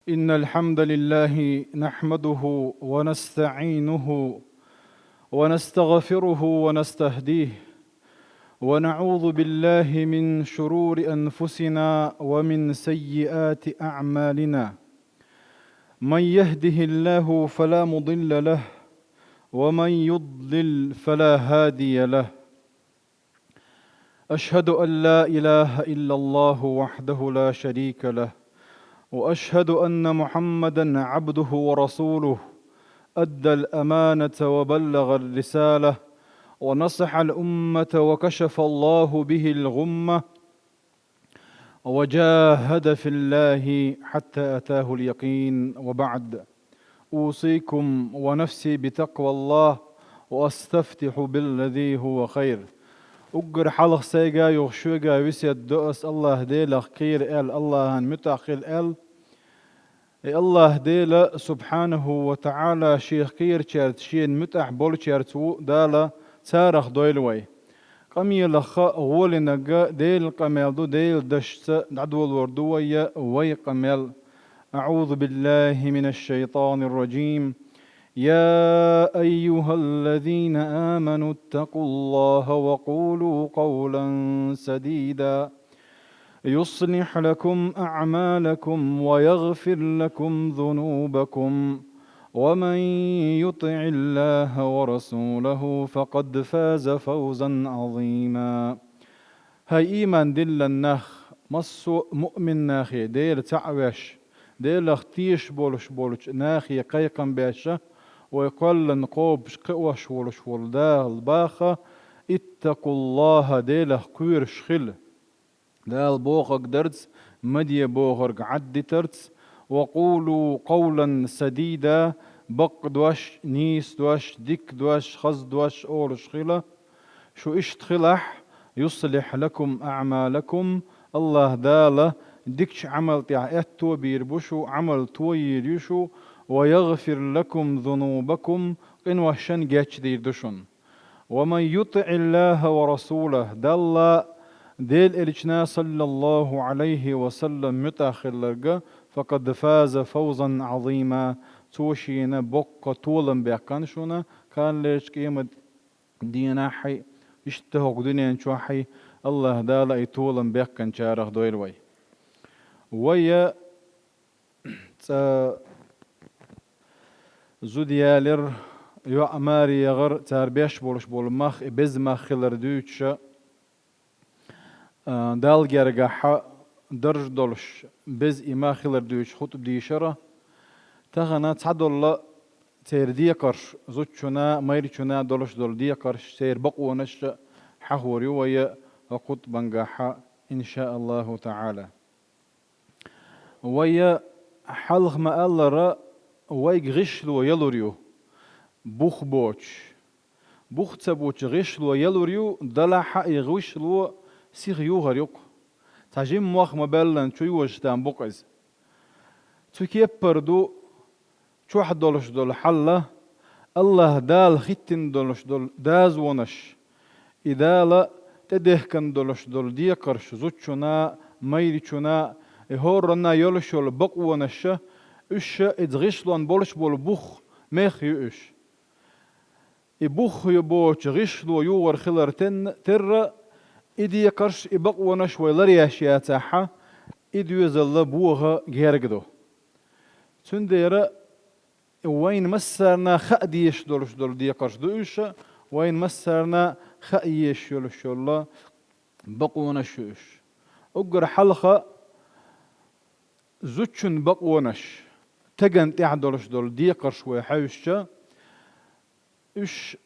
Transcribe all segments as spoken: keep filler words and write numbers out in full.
إن الحمد لله نحمده ونستعينه ونستغفره ونستهديه، ونعوذ بالله من شرور أنفسنا ومن سيئات أعمالنا. من يهده الله فلا مضل له، ومن يضلل فلا هادي له. أشهد أن لا إله إلا الله وحده لا شريك له، وأشهد أن محمدا عبده ورسوله، أدى الأمانة وبلغ الرسالة، ونصح الأمة وكشف الله به الغمة، وجاهد في الله حتى أتاه اليقين، وبعد. أوصيكم ونفسي بتقوى الله، وأستفتح بالذي هو خير. Уггар хьалха сайга а юха шуга а весет до ас АллахӀ Делах кхера аьлла, АллахӀан муьтӀахь хила аьлла. И АллахӀ Дела, субхьанаху ва таӀала, Шех кхерачаьрца, Шена муьтӀахь болчаьрца ву Дала, царах дойла вай. Къамелах а гӀолинарг а Делан къамел ду, Делан дашца дӀадолор ду вай, вай къамел. أعوذ بالله من الشيطان الرجيم. يا أيها الذين آمنوا اتقوا الله وقولوا قولا سديدا. يصلح لكم أعمالكم ويغفر لكم ذنوبكم، ومن يطع الله ورسوله فقد فاز فوزا عظيما. ХӀай ийман диллина нах, массо а муъмин нахе, Дела цхьаъ веш, Делах тешаш болуш болчу нахе кхайкхам беш, вай кхоьллина кхобуш кхиош волуш волу Дала боху: «اتقوا الله», Делах кхоьруш хила. Дала бохург дарца, ма де бохург Ӏаддитарца, «وقولوا قولا سديدا», бакъ дош, нийса дош, дика дош, хаза дош олуш хила. Шу иштта хилахь, «يصلح لكم أعمالكم», АллахӀ Дала дикачу Ӏамал тӀехь аьтто а бийр бу шу, Ӏамал тойийр ю шу, «ويغفر لكم ذنوبكم», къиношна гечдийр ду шуна. «ومن يطع الله ورسوله», Далла, Делан Элчана, саллаллаху Ӏалайхи ва саллам, муьтӀахь хилларг, «فقد فاز فوزا عظيما», цо шена боккха толам баьккхина шуна, кхана лерчу къемат дийнахь а, иштта хӀокху дуьнен чохь а АллахӀ Дала и толам баьккхинчарах дойла вай. Вай цкъа зуда ялар, йоӀ маре яхар, цара беш болуш болу мах, и беза мах хилар дуьйцуша, а, Далла гергахь дарж долуш, беза и мах хилар дуьйцуш хутба дийшара. Тахана цхьадолу церан декхарш, зудчунна, майрачунна долуш долу декхарш, церан бакъонаш хьахор ю вай хӀокху хутбангахь, иншааллаху таӀала. Вай хьалха ма-аллара, вайга гӀишло ялур ю, бух боцуш. Бух ца бучу гӀишло ялур ю, делахь а и гӀишло сиха юхар ю-кх. Цхьа жимма мох ма-баьллинчу йожуш там бу-кх иза. Цу кеппара ду чохь долуш долу хьал, АллахӀ Дала хӀиттина долуш долу дозанаш, и Дала тӀедехкина долуш долу декхарш зудчунна, майрачунна, и хӀоранна йолуш йолу бакъонаш, уьш иза гӀишлон болуш болу бух, мех ю уьш. И бух ю боцу гӀишло юхар хилар тенна, терра, и декхарш, и бакъонаш вай ларъеш яцахь, и доьзал бохо герга ду. Цундела вайна массарна хаа дезаш долуш долу декхарш ду уьш, вайна массарна хаа езаш йолуш йолу бакъонаш ю уьш. Уггар хьалха зудчун бакъонаш, стеган тӀехь долуш долу декхарш вай хьаьвсича, уьш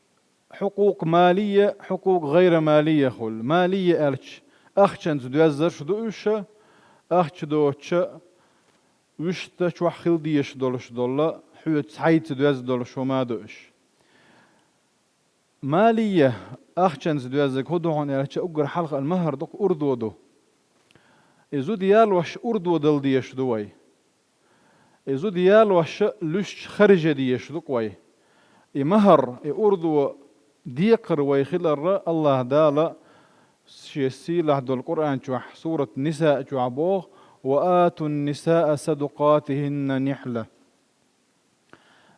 хьукъукъ малия, хьукъукъ гӀайра малия хуьлу. Малия аьлча, ахчанца доьззарш ду уьш, ахча доцуча, вуьшта чохь хила дезаш долуш долу, хьоьца цхьаьнца доьзна долуш хӀума ду уьш. Малия, ахчанца доьззарг хӀун ду хьуна аьлча, уггар хьалха ал-магьр ду-кх, урдо ду. И зуда ялош урдо дала дезаш ду вай. И зуда ялош луьстуш харжа дезаш ду-кх вай. И магьр, и урдо декхар вай хиларра, АллахӀ Дала Шен сийлахь долу Къуръан чохь, сурат Ниса чохь боху: وآتوا النساء صدقاتهن نحلة.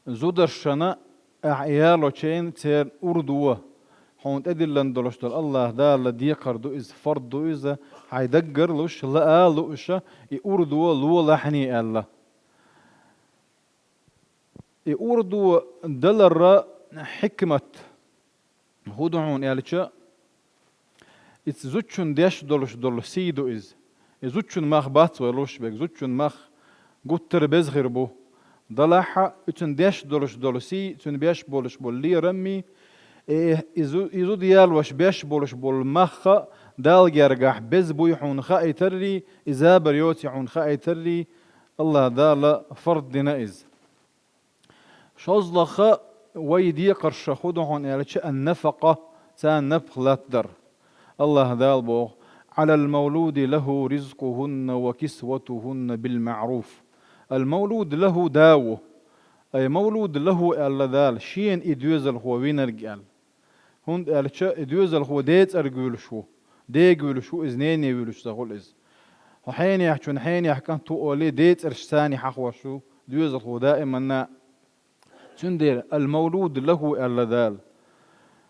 Зударшна ахь ялочун церан урдо, хьуна тӀедиллина долуш долу АллахӀ Дала декхар ду иза, фард ду иза, хьайн даггара луш, лаа лууш, и урдо лолахьний аьлла. И урдо даларан хьикмат хӀун ду хьуна аьлча, иза зудчун деш долуш долу сий ду иза. И зудчун мах бац вай луш берг, зудчун мах гуттар а беза хир бу. Далахь а, и цуьнан деш долуш долу сий, цуьнан беш болуш болу лераммий, э, и зу-, и зуда ялош беш болуш болу мах а Далла гергахь беза буй хьуна хаийтаррий, и забар йоций хьуна хаийтаррий, АллахӀ Дала фард дина иза. ШозлагӀа вай декхарш хӀун ду хьуна аьлча, ан-нафакъа, царна напха латтадар. АллахӀ Дала боху: على المولود له رزقهن وكسوتهن بالمعروف. Ал-мавлуд лахӀу да ву. Ай мавлуд лахӀу аьлла Дала, шена и доьзалхо винарг аьлла. ХӀунда аьлча и доьзалхо ден цӀарга вуьлуш ву. Дега вуьлуш ву иза, нене вуьлуш ца хуьлу иза. Хьо хьенехчун хьенех кӀант ву олий, ден цӀераш царна хьахош ву доьзалхо даиманна. Цундела ал-мавлуд лахӀу аьлла Дала.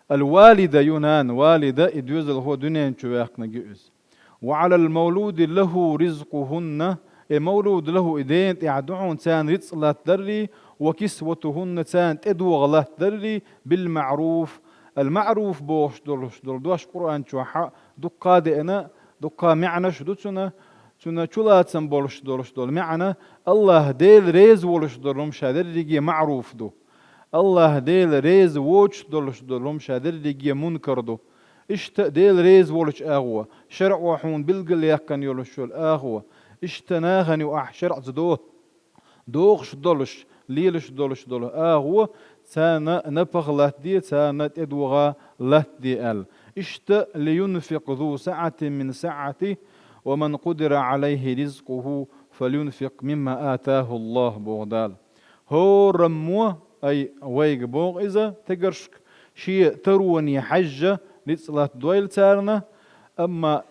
Ал-валида ю нана, валида и доьзалхо дуьнен чу ваьккхинарг ю иза. وعلى المولود له رزقهن, и мавлуд лахӀу и дена тӀехь ду хьуна царна рицкъ латтадаррий, وكسوتهن, царна тӀедогӀа латтадаррий, بالمعروف. Ал-маъруф бохуш долуш долу дош Къуръан чохь а дуккха а деана, дуккха а маьӀнаш ду цуьнан, цуьнан чулацам болуш долуш долу маьӀна, АллахӀ Дела реза волуш долу хӀума ша дерриге маъруф ду. АллахӀ Дела реза воцуш долуш долу хӀума ша дерриге мункар ду. Иштта Дела реза волчу агӀо, шарӀо хьуна билгал яьккхина йолуш йолу агӀо, иштта нахана юкъахь шарӀаца до-, дохуш долуш, лелаш долуш долу агӀо, царна напха латтаде, царна тӀедогӀа латтаде аьлла. Иштта, لينفق ذو سعة من سعته ومن قدر عليه رزقه فلينفق مما آتاه الله, боху Дала. ХӀораммо, ай, вайга боху иза, тегаршка, шен тароне хьаьжжа рицкъ латтадойла царна, амма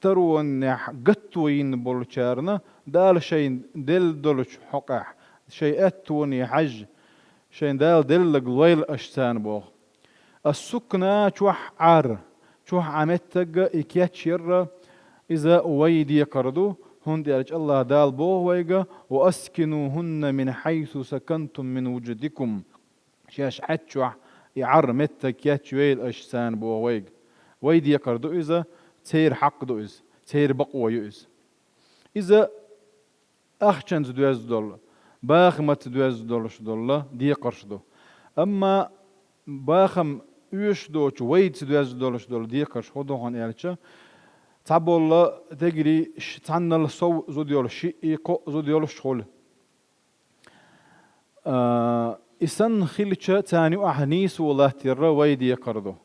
таронехь гатто йина болчарна Дала шайна делла долчу хьокъехь, шайн аьттоне хьаьжжа, шайна Дала делларг лойла аша царна, боху. Ас-сукна чохь Ӏар, чохь Ӏа меттаг и кечъяр, иза вай декхар ду, хӀунда аьлча АллахӀ Дала боху вайга: وأسكنوهن من حيث سكنتم من وجدكم. Шаьш Ӏаччохь и Ӏар меттаг кечйойла аша царна, боху вайга. Вай декхар ду иза, церан хьакъ ду иза, церан бакъо ю иза. Иза ахчанца доьзна долу, бахамца доьзна долуш долу декхарш ду. Амма бахам оьшуш доцу вайца доьзна долуш долу декхарш хӀун ду хьуна аьлча, цхьаболу дегри ш-, цхьаннал сов зуда йолуш, шиъ, кхоъ зуда йолуш хуьлу. А, и санна хилча, царна юкъахь нийсо латтар вай декхар ду.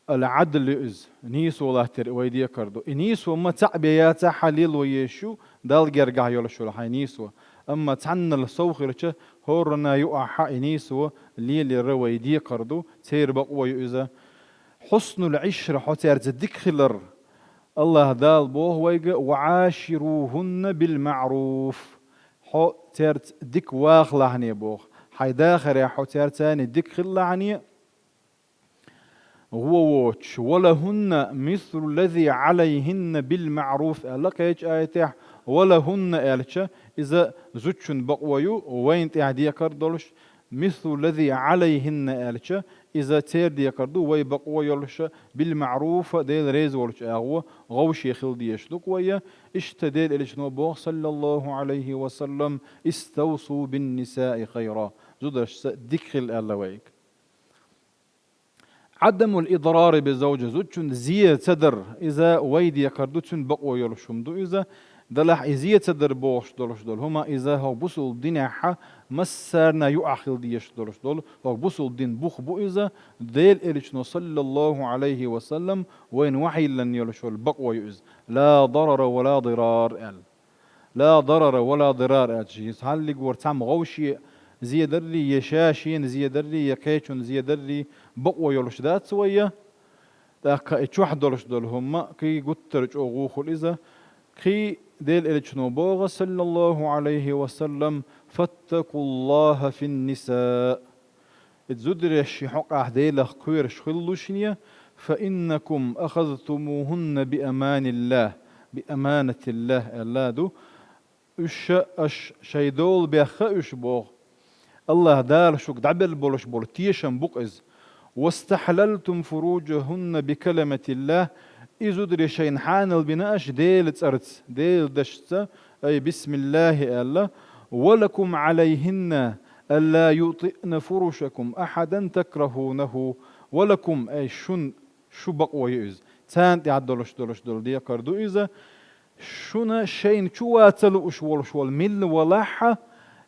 Ал-Ӏадл ю иза, нийсо латтар вай декхар ду. И нийсо ма цхьаъ бен яцахь а лело езаш ю, Далла гергахь йолуш йолу хьайн нийсо. Амма цхьаннал сов хилча, хӀоранна юкъахь и нийсо лелар вай декхар ду, церан бакъо ю иза. Хьуснул Ӏишра, хьо цаьрца дика хилар. АллахӀ Дала боху вайга: وعاشروهن بالمعروف. Хьо цаьрца дика вахалахьане, боху. Хьайн дахарехь хьо цаьрца дика хилалахьане, гӀо воцуш. ولهن مثل الذي عليهن بالمعروف аьлла кхечу аятехь, ولهن аьлча, иза зудчун бакъо ю, вайна тӀехь декхар долуш, مثل الذي عليهن аьлча, иза церан декхар ду, вай бакъо йолуш, بالمعروف, Дела реза волчу агӀо, гӀовше хила дезаш ду-кх вай. Иштта Делан Элчано боху, صلى الله عليه وسلم: استوصوا بالنساء خيرا. Зударшца дика хила аьлла вайга. عدم الإضرار بالزوجة, зудчунна зе ца дар, иза вай декхар ду, цуьнан бакъо йолуш хӀума ду иза. Делахь и зе ца дар бохуш долуш долу хӀума, иза хӀокху бусулба динехь массарна юкъахь хила дезаш долуш долу, хӀокху бусулба дин бух бу иза, Делан Элчано, صلى الله عليه وسلم, вайна вахьийиллина йолуш йолу бакъо ю иза. لا ضرر ولا ضرار аьлла. لا ضرر ولا ضرار аьлча, иза хьаллигвар цхьамма гӀовше зе даррий, я ша шена зе даррий, я кхечунна зе даррий, бакъо йолуш дац вай. ТӀаккха и чохь долуш долу хӀума, кхин гуттар а чӀогӀа вухула иза, кхин Дела Элчано боху, саллаллаху Ӏалайхи ва саллам: «Фаттакуллаха фин-ниса». И зударий шайн хьокъехь Делах кхоьруш хилалаш, «фа иннакум ахазтумухунна би аманиллах, би аманатиллах», аьлла ду. Уьш ша, аша шайн дола бехна уьш боху. АллахӀ Дала шуьга дӀабелла болуш болу тешам бу-кх иза. «Вастахьлалтум фуруджахунна би калиматиллах». И зударий шайна хьанал бина аша Делан цӀарца, Делан дашца, ай, бисмиллахи аьлла. «Ва лакум Ӏалайхинна алла ютиъна фурушакум ахьадан такрахунаху». «Ва лакум», ай, шуна, шу бакъо ю иза. Царна тӀехь долуш долуш долу декхар ду иза. Шуна шайна чу ван ца лууш волуш волу милла валахь а,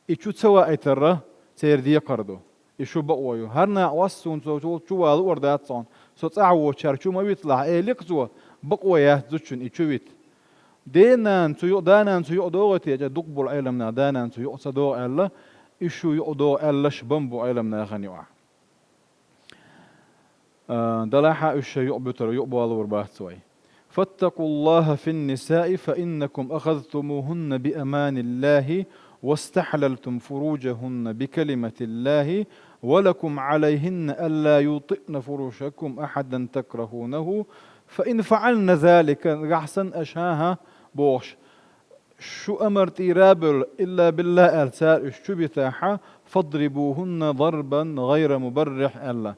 и чу ца ваийтарра церан декхар ду. И шу бакъо ю. ХӀара накъост суна цо чу ван луур дац хьуна. Со цӀахь воцучара чу ма виталахь, элира цо, бакъо яц зудчун и чу вита. Ден-нана цу юкъа, да-нана цу юкъа догӀий те, дукха болу Ӏеламнаха да-нана цу юкъа ца догӀу аьлла, и шу юкъа догӀу аьлларш бан бу Ӏеламнахана юкъахь. А, делахь а уьш шайн юкъа буьтур, юкъа болор бац вай. «Фаттакуллаха фин-нисаи, фа иннакум ахазтумухунна би аманиллахи, вастахьлалтум фуруджахунна би калиматиллахи, ва лакум Ӏалайхинна алла ютиъна фурушакум ахьадан такрахунаху, фа ин фаӀална залика», нагахь санна аша хӀан-хӀа бохуш, шу амар тӀера а бевлла, илла билла аьлла, цара уьш чу битахь а, «фадрибухунна дарбан гӀайра мубаррихь», аьлла.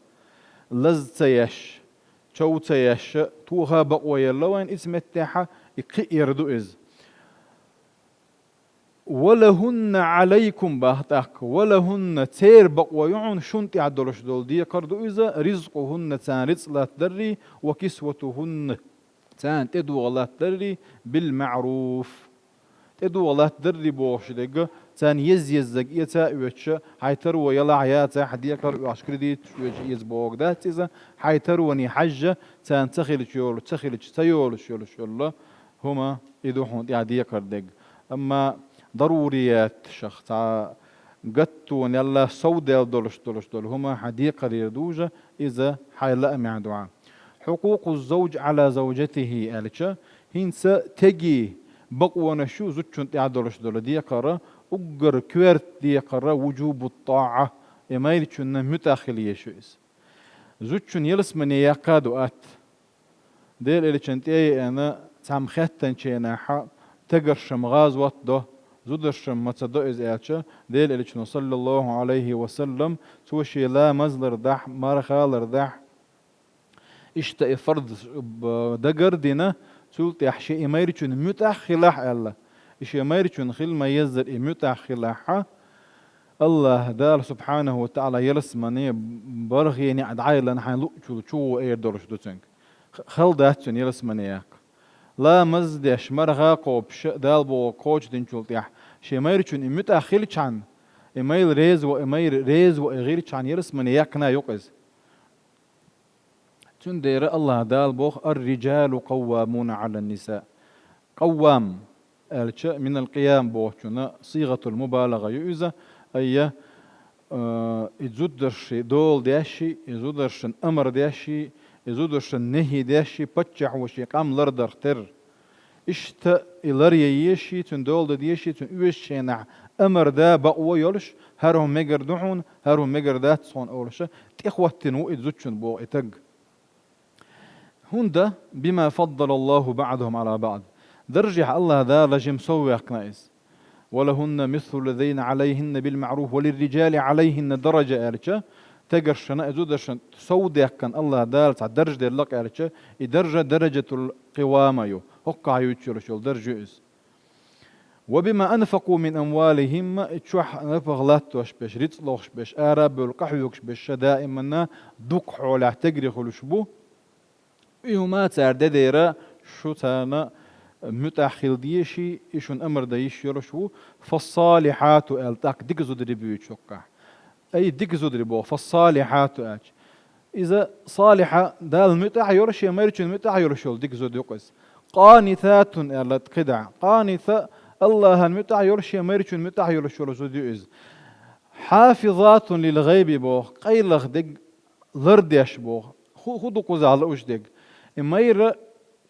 Лаза ца еш, чов ца еш, тоха бакъо елла вайн иза меттехь а, и кхиар ду иза. «Ва лахунна Ӏалайкум», баха тӀаккха, «ва лахунна», церан бакъо ю хьуна, шуна тӀехь долуш долу декхар ду иза, «ризкъухунна», царна рицкъ латтадаррий, «ва кисватухунна», царна тӀедогӀа латтадаррий, «билмаӀруф». ТӀедогӀа латтадаррий бохуш дерг, царна еза-еззиг эца а оьцуш, хьайн таро ялахь а яцахь а, декхар а оьхуш, кредиташ оьцуш эца бохург дац иза, хьайн тароне хьаьжжа, царна ца хилча йолу, ца хилча ца йолуш йолуш йолу хӀума, и ду хьуна тӀехь декхар дерг. Амма дарурияташах цхьа гатто ялла, совдаьлла долуш долуш долу хӀума хьан декхарера дужа, иза хьайн лаамехь ду хьан. «Хьукъукъу-з-завджи Ӏала завджатихи», аьлча, хӀинца стеган бакъонаш ю зудчунна тӀехь долуш долу декхар, уггар коьрта декхар, «вуджубу-т-таӀа», и майрачунна муьтӀахь хила езаш ю иза. Зудчун ялсамане яккха а ду атта. Дела Элчанна тӀе а еана, цхьамма хеттанчу хенахь, стегаршна гӀазот до, зударшна ма ца до иза аьлча, Дела Элчано, саллаллаху Ӏалайхи ва саллам, цо шен ламаз лардахь, марха лардахь, иштта и фарз б-, дагар а дина, цул тӀаьхьа шен и майрачунна муьтӀахь хилахь аьлла. И шен майрачунна хила ма-еззара и муьтӀахь хилахь, АллахӀ Дала субхьанаху ва таӀала ялсамане, бархӀе неӀ дӀаяьллина хьайн луъучул чугӀо эр долуш ду цуьнга. Х-, хала дац цуьнан ялсамане яккха. Ламаз а деш, марха а кхобуш, Дала бохург кхочушдинчул тӀаьхьа, шен майрачунна и муьтӀахь хилчхьана, и майра реза ван, и майра реза ван и гӀирчхьана ялсамане яьккхина ю-кх иза. Цундела АллахӀ Дала боху: «Ар-риджалу къаввамуна Ӏалан-ниса». Къаввам аьлча, минал къиям бохучунна сигъатул мубалагъа ю иза, айя, э, и зударшна дола деш, и зударшна амар деш, и зударшна нехӀи деш, паччахьо шен къам лардарх терра. Иштта и ларъян езаш, цуьнан дола дан дезаш, цуьнан оьшучу хенахь амар дан бакъо йолуш, хӀара хӀума мегар ду хьуна, хӀара хӀума мегар дац хьуна олуш, тӀехӀоттийна ву и зудчун боху и стаг. ХӀунда, «бима фаддалаллаху баӀдахум Ӏала баӀд». Даржехь АллахӀ Дала жима сов ваьккхина иза. «Ва лахунна мислу ллазина Ӏалайхинна бил маӀруф ва лирриджали Ӏалайхинна даража», аьлча, стегаршна, и зударшна сов даьккхина АллахӀ Дала цхьа даржа делла-кх аьлча, и даржа даражатул къивама ю. ХӀоккхахь юьйцуш йолуш йолу даржа ю иза. «Ва бима анфакъу мин амвалихим», и чохь напагӀа латтош берш, рицкъ лохуш берш, ара а бевлла къахьоьгуш берш, ша даиманна дукха хьолехь стегарий хуьлуш бу. И хӀума цара де дера, шу царна муьтӀахь хила дезаш, и шуна амар дан йиш йолуш ву, «фассалихьату», аьлла, тӀаккха дика зударий буьйцуш хӀоккхахь. Ай, дика зударий боху, «фассалихьату» аьлча. Иза салихьа, Далла муьтӀахь йолуш, шен майрачунна муьтӀахь йолуш йолу дика зуда ю-кх иза. «Къанитатун» аьлла кхидӀа. Къанита, АллахӀана муьтӀахь йолуш, шен майрачунна муьтӀахь йолуш йолу зуда ю иза. «Хьафизатун лил гӀайби» боху, къайлаха дерг лардеш боху. ХӀу-, хӀун ду кхузахь лууш дерг? И майра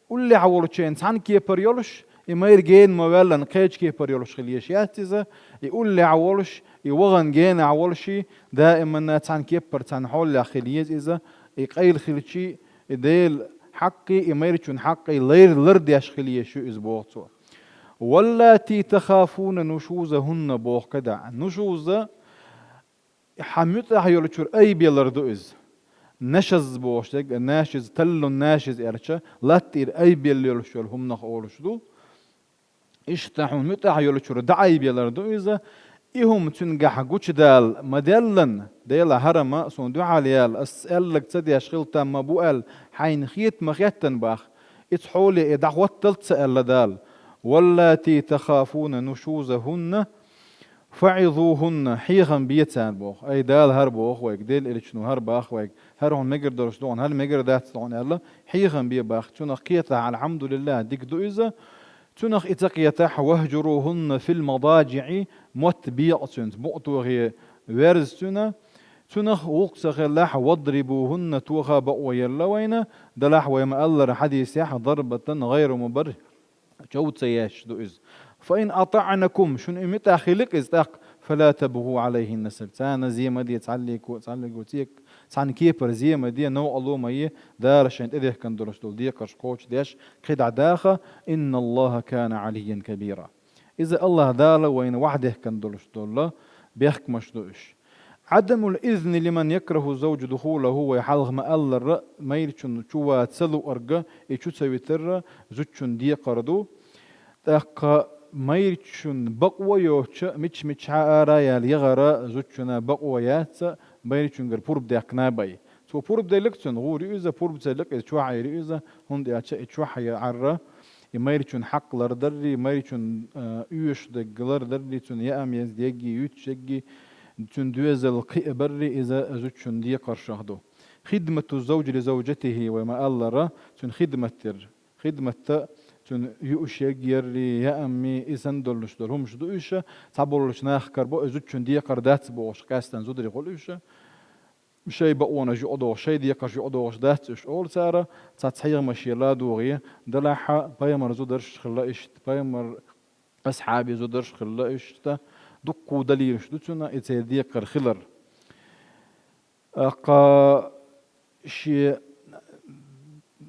уллехь волчеран цхьана кепара йолуш, И майра гена ма ваьллинна кхечу кепара йолуш хила езаш яц иза, и уллехь волуш, и вахана генахь волуш, даиманна цхьана кепара цхьана хьолехь хила еза иза, и къайла хилчи, и Делан хьакъи, и майрачун хьакъи лар-, лардеш хила езаш ю иза, боху цо. «Валлати тахафуна нушузахунна», боху кадахь. Нушуза, хьан муьтӀахь йолчуьра айбелар ду иза. Нашаз бохуш дерг, нашаз, таллун нашаз аьлча, латта тӀера айбелла йолуш йолу хӀуманах олуш ду. Иштта хьуна муьтӀахь йолчуьра дӀаайбелар ду иза. И хӀума цуьнгахь гучудала ма-даьллинна, Дела, хӀара-м суна дуьхьал яла, ас аьлларг ца деш хила там ма бу аьлла, хьайна хета ма-хеттина боху. Иза хьоле и дӀахӀотталц ца аьлла Дала. «Валлати тахафуна нушузахунна фаӀизухунна», хьехам бе царна боху. Ай, Дала хӀара боху вайга, Делан Элчано хӀара боху вайга, хӀара хьуна мегар долуш ду хьуна, хӀара мегар дац ду хьуна аьлла, хьехам бе боху. Цунах кхетахь, алхьамдулиллахӀ, дика ду иза. Цунах и ца кхетахь, «вахӀжурухунна фил мадажиӀи», мотт бекъа цуьнца, букъ тохий, верза цуьнан. Цунах гӀуллакх ца хилахь, «вадрибухунна», тоха бакъо елла вайна, делахь вай ма-аллара хьадисехь, «дарбатан гӀайра мубаррихӀа», чов ца еш ду иза. «Фа ин атаӀнакум», шуна и муьтӀахь хили-кх иза тӀаккха, «фала табгӀу гӀалайхӀинна саб». Царна зе ма де, цхьаллиго, цхьаллиго цек-, цхьана кепара зе ма де, новкъарло ма е, Дала шайна тӀедехкина долуш долу декхарш кхочушдеш, кхидӀа даха, «ИнналлахӀа кана Ӏалиййан кабира». Иза АллахӀ Дала вайна вахьа дехкина долуш долу бехкамаш ду уьш. «Ӏадамул изни лиман якрахӀу завжу духулахӀу», вай хьалха ма-аллара, майрачунна чу ван ца луург, и чу ца витар зудчун декхар ду. ТӀаккха майрачун бакъо а йоцуш, мича-мичахьа ара а яьлла яхар зудчунна бакъо яц, майрачуьнгара пурба даьккхина бен. Цо пурба делларг цунна гӀур ю иза, пурба ца делларг иза чохь Ӏийр ю иза, хӀунда аьлча и чохь яр, и майрачун хьакъ лардаррий, майрачун, а, оьшуш дерг лардаррий, цуьнан яа-м еза дегги, юьтуш егги, цуьнан доьзал кхиабаррий иза зудчун декхаршах ду. «ХӀидмату завжи ли завжатихӀи», вай ма-аллара, цуьнан хидмат дер. Хидматта цуьнан юуш егги яррий, яа-м, и санна долуш долу хӀумаш ду уьш, цхьаболчу нах карабо, и зудчун декхар дац бохуш, къаьстина зударий хуьлу уьш. Шайн бакъонаш юкъадохуш, шайн декхарш юкъадохуш дац уьш, олу цара, цхьацца хьехамаш ладогӀий, делахь пайхамар зударш хилла иштта, пайхамар асхьабий зударш хилла иштта, дуккха далилаш ду цуьнан и церан декхар хилар. Аккха шен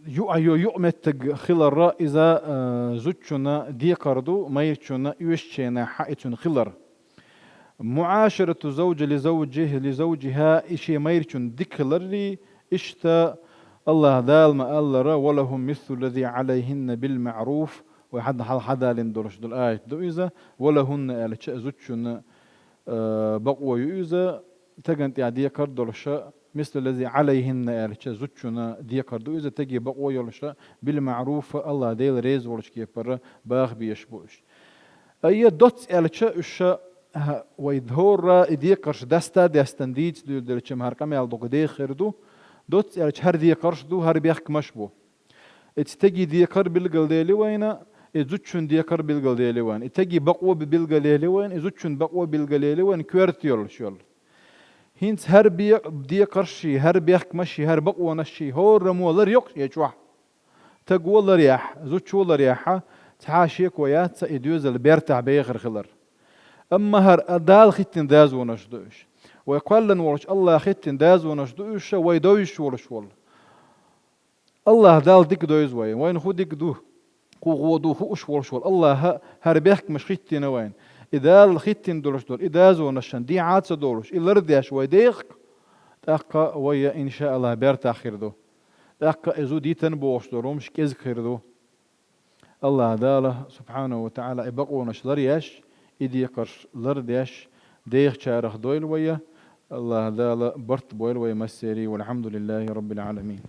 юкъа-, ю-, юкъаметтиг хиларра иза, а, зудчунна декхар ду, майрачунна оьшучу хенахь и цуьнан хилар. «МуӀашарату завжи ли завжи-, ли завжихӀа», и шен майрачунна дика хиларрий, иштта АллахӀ Дала ма-аллара: «Ва лахӀунна мислу ллази ӀалайхӀинна бил маӀруф», вай хьан-, хьалха хьадалийна долуш долу аят ду иза, «ва лахӀунна» аьлча, зудчунна, а, бакъо ю иза, стагана тӀехь декхар долуш, «мислу ллази ӀалайхӀинна» аьлча, зудчунна декхар ду иза, стеган бакъо йолуш, «бил маӀруф», АллахӀ Дела реза волчу кепара баха безаш бу уьш. Айя, доцца аьлча, уьш, а, вай хӀора и декхарш даста а даьстина дийца дуьйладелча-м хӀара къамел дукха деха хир ду. Доцца аьлча, хӀара декхарш ду, хӀара бехкамаш бу. И стеган декхар билгалдели вайна, и зудчун декхар билгалдели вайна, и стеган бакъо билгалели вайна, и зудчун бакъо билгалели вайна, коьрта йолуш йолу. ХӀинца хӀара бе-, декхарший, хӀара бехкамаший, хӀара бакъонашший хӀораммо лар йоккхуш я чохь. Стаго ларъяхь, зудчо ларъяхь, цхьа а шеко яц и доьзал бертахь бехар хилар. Амма хӀара а Дала хӀиттина дозанаш ду уьш. Вай кхоьллина волчу АллахӀа хӀиттина дозанаш ду уьш, вай довзуш волуш волу. АллахӀ Дала дика довза вай, вайна хӀун дика ду, хӀун гӀо ду хууш волуш волу АллахӀа хӀара бехкамаш хӀиттийна вайна. И Дала хӀиттина долуш долу и дозанашна дехьа а ца долуш, и лардеш вай деха-кх, тӀаккха вай, иншааллахӀ, бертахь хир ду. ТӀаккха и зуда йитина бохуш долу хӀумаш кӀезиг хир ду. АллахӀ Дала, субхьанаху ва таӀала, и бакъонаш ларъеш, и декхарш лардеш, дехачарах дойла вай. АллахӀ Дала барт бойла вай массеран, валхьамдулиллахӀи раббил Ӏаламин.